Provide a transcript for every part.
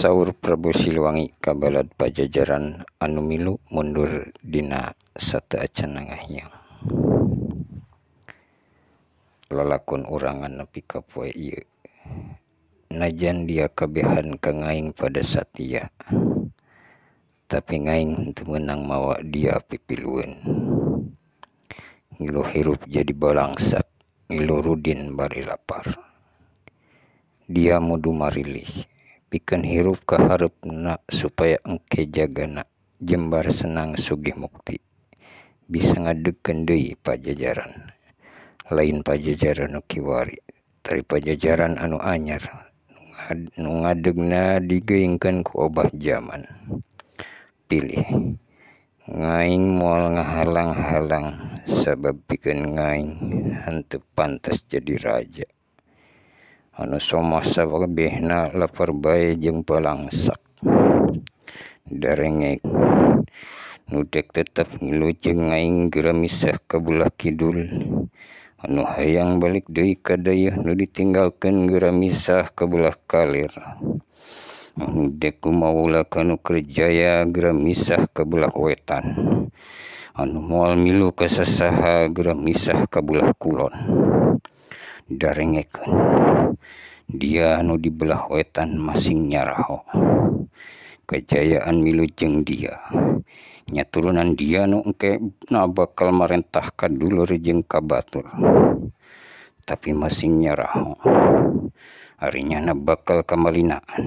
Saur Prabu Siliwangi kabalad Pajajaran anu milu mundur dina sateuacan ngahiang. Lalakon urangan nepi ka poe ieu. Najan dia kabehan ka ngaing pada satia. Tapi ngaing teu meunang mawa dia pipilueun. Ngilu hirup jadi balangsak, ngilu rudin bari lapar. Dia mudu marilih. Pikeun hirup ka hareupna supaya engke jagana jembar senang sugih mukti. Bisa ngadegkeun deui Pajajaran. Lain Pajajaran nu kiwari, tari Pajajaran anu anyar nu ngadegna digeungkeun ku obah jaman. Pilih ngaing moal ngahalang-halang sabab pikeun ngaing henteu pantes jadi raja. Anu somah sababehna lapar bae jeung palangsak. Darengek nu dek tetep ngilu jeung ngaing geura misah ka belah kidul. Anu hayang balik deui ka dayeuh nu ditinggalkeun geura misah ka belah kalir. Anu dek kumaula ka nu keur jaya geura misah ka belah wetan. Anu moal milu ka sasaha geura misah ka belah kulon. Darengekeun dia anu di belah wetan masing nyaraho. Kajayaan milu jeung dia. Nya turunan dia nu engke na bakal marentah ka dulur jeung ka batur. Tapi masing nyaraho. Ari nyana bakal kamalinaan.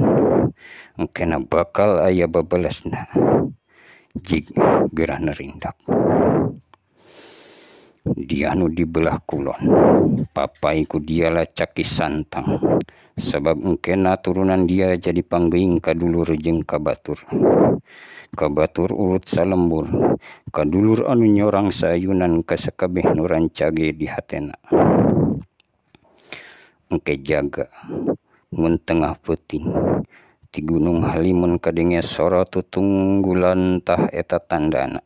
Engke na bakal aya babalesna. Jig geura nerindak. Dia nu di belah kulon. Papai ku dia lacaki santang. Sabab engkena turunan dia jadi panggeuing ka dulur jeung ka batur. Ka batur urut salembur. Ka dulur anu nyorang saayunan ka sakabeh nu rancage di hatena. Engke jaga mun tengah peuting ti Gunung Halimun kadenge sora tutunggulan tah eta tandana.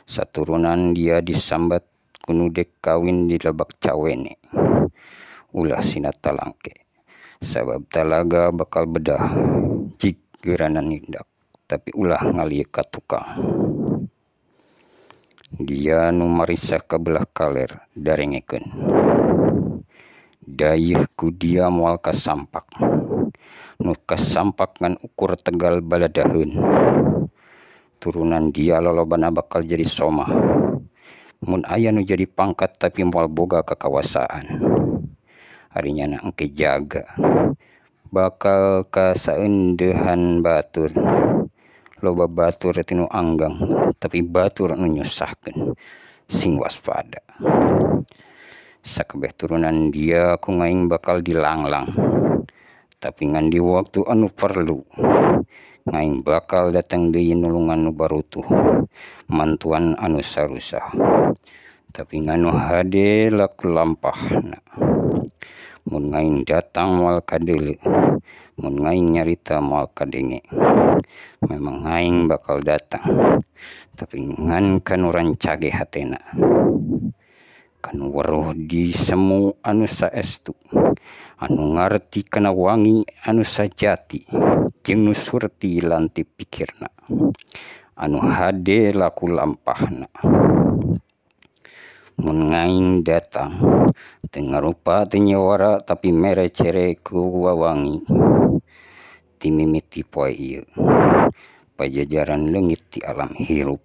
Saturunan dia disambat ku nu dek kawin di Lebak Cawene. Ulah sina talangke. Sabab talaga bakal bedah jig geurana nindak, tapi ulah ngalieu ka tukang. Dia nu marisa ka belah kaler darengekeun. Dayeuh ku dia moal kasampak. Nu kasampak ngan ukur tegal baladaheun. Turunan dia lolobana bakal jadi somah. Mun aya nu jadi pangkat tapi moal boga kakawasaan. Ari nyana engke jaga bakal kasaeundeuhan batur. Loba batur tinu anggang tapi batur nu nyusahkeun. Sing waspada. Sakabeh turunan dia ku ngaing bakal dilanglang. Tapi ngan di waktu anu perlu ngaing bakal datang deui nulungan nu barutuh, mantuan anu sarusah. Tapi nganu hade laku lampahna. Mun ngaing datang moal kadeuleu, mun ngaing nyarita moal kadenge. Memang ngaing bakal datang, tapi ngan kanu rancage hatena. Kanu weruh di semu anu saestu, anu ngarti kana wangi anu sajati, jeung nu surti lanti pikirna, anu hade laku lampahna. Mun ngaing datang teu ngarupa teu nyawara tapi mere cere ku wawangi. Ti mimiti poe ieu Pajajaran leungit ti alam hirup.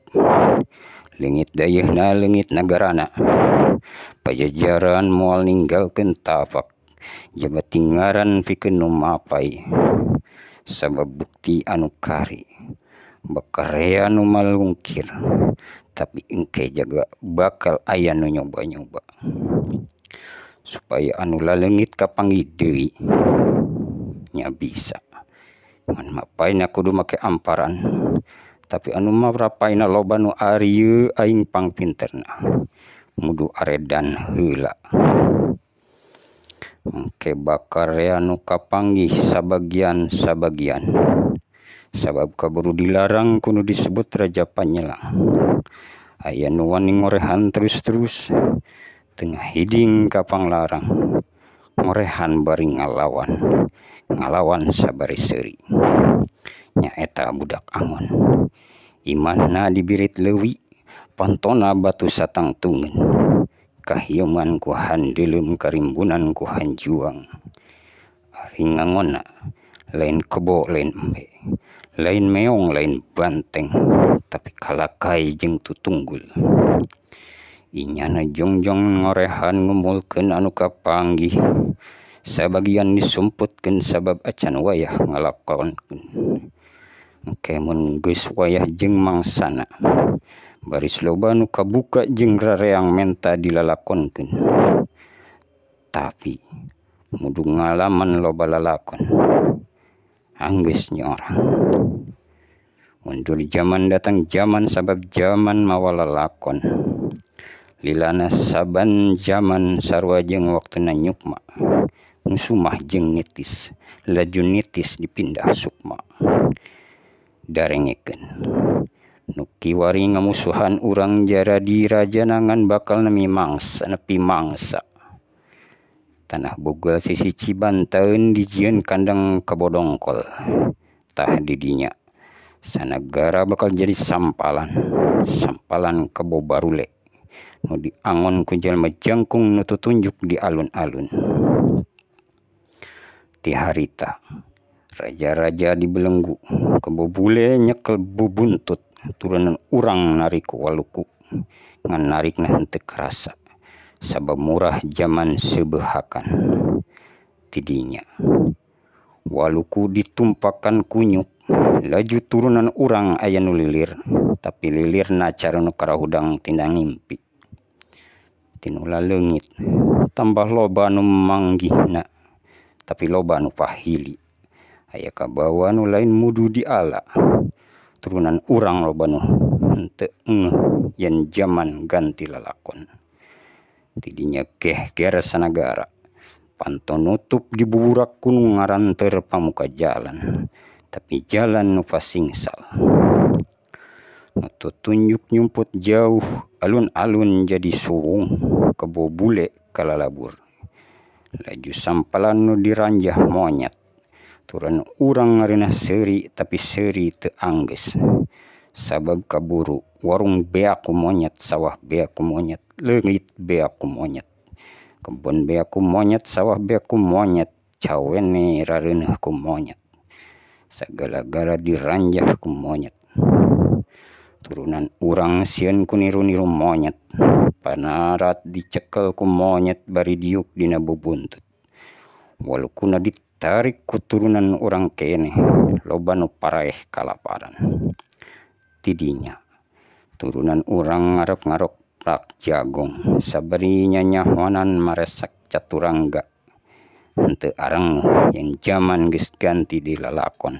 Leungit dayeuhna leungit nagarana. Pajajaran moal ninggalkeun tapak jaba tingaran pikeun nu mapai. Sabab bukti anu kari bakarea nu malungkir, tapi engke jaga bakal aya nu nyoba-nyoba supaya anu laleungit kapanggih deui. Nya bisa ngan mapaina kudu make amparan, tapi anu marapaina loba nu arieu aing pangpinterna mudu aredan heula. Engke bakarea nu kapanggih sabagian-sabagian, sabab kaburu dilarang kudu disebut raja panyelang. Aya nu wani ngorehan terus-terus tengah hiding ka panglarang, ngorehan bari ngalawan, Ngalawan sabari seuri. Nyaeta budak angon. Imahna dibirit leuwi, pantona batu satangtungeun. Kahieuman ku handeuleum karimbunan ku hanjuang. Ari ngangonna lain kebo lain embe, lain meong lain banteng, tapi kalakai jeung tutunggul. Inyana jongjong ngorehan ngumulkeun anu kapanggih, sabagian disumputkeun sabab acan wayah ngalakonkeun. Engke mun geus wayah jeung mangsana, baris loba nu kabuka jeung rareang menta dilalakonkeun. Tapi mudu ngalaman loba lalakon, anggeus nyorang. Mundur jaman datang jaman sabab jaman mawa lalakon. Lilana saban jaman sarua jeung waktuna nyukma. Nu sumah jeung nitis, laju nitis dipindah sukma. Darengekeun. Nu kiwari ngamusuhan urang jaradi rajana ngan bakal nepi mangsa. Tanah Bogel sisi Cibanteun dijieun kandang kebodongkol. Tah didinya sanagara bakal jadi sampalan, sampalan kebo barule. Nu diangon ku jalma jangkung nu tutunjuk di alun-alun. Ti harita raja-raja dibelenggu, kebo bule nyekel bubuntut, turunan urang narik waluku, ngan narikna henteu karasa. Sabab murah jaman sebehakan. Tidinya waluku ditumpakan kunyuk, laju turunan urang aya nu lilir, tapi lilirna cara nu karahudang tina ngimpi. Tinu laleungit, tambah loba nu manggihna, tapi loba nu pahili. Aya kabawa nu lain mudu diala. Turunan urang loba nu henteu ngeuh yen jaman ganti lalakon. Tidinya gehger sanagara, panto nutup dibuburak ku nu ngaranteur pamuka jalan, tapi jalan nu pasingsal. Nu tutunjuk nyumput jauh, alun-alun jadi suwung, kebo bule kalalabur. Laju sampalan nu diranjah monyet, turun urang ngareunah seuri tapi seuri teu anggeus. Sabab kaburu warung beak ku monyet, sawah beak ku monyet, leungit beak ku monyet, kebon beak ku monyet, sawah beak ku monyet, cawene rareuneuh ku monyet, sagala-gala diranjah ku monyet. Turunan urang sieun ku niru-niru monyet, panarat dicekel ku monyet bari diuk dina bubuntut. Walukuna ditarik ku turunan urang keneh, loba nu paraeh kalaparan. Tidinya turunan urang ngarep-ngarep rak jagong, sabari nyanyahonan maresak caturangga. Henteu arenguh yen jaman geus ganti dilalakon.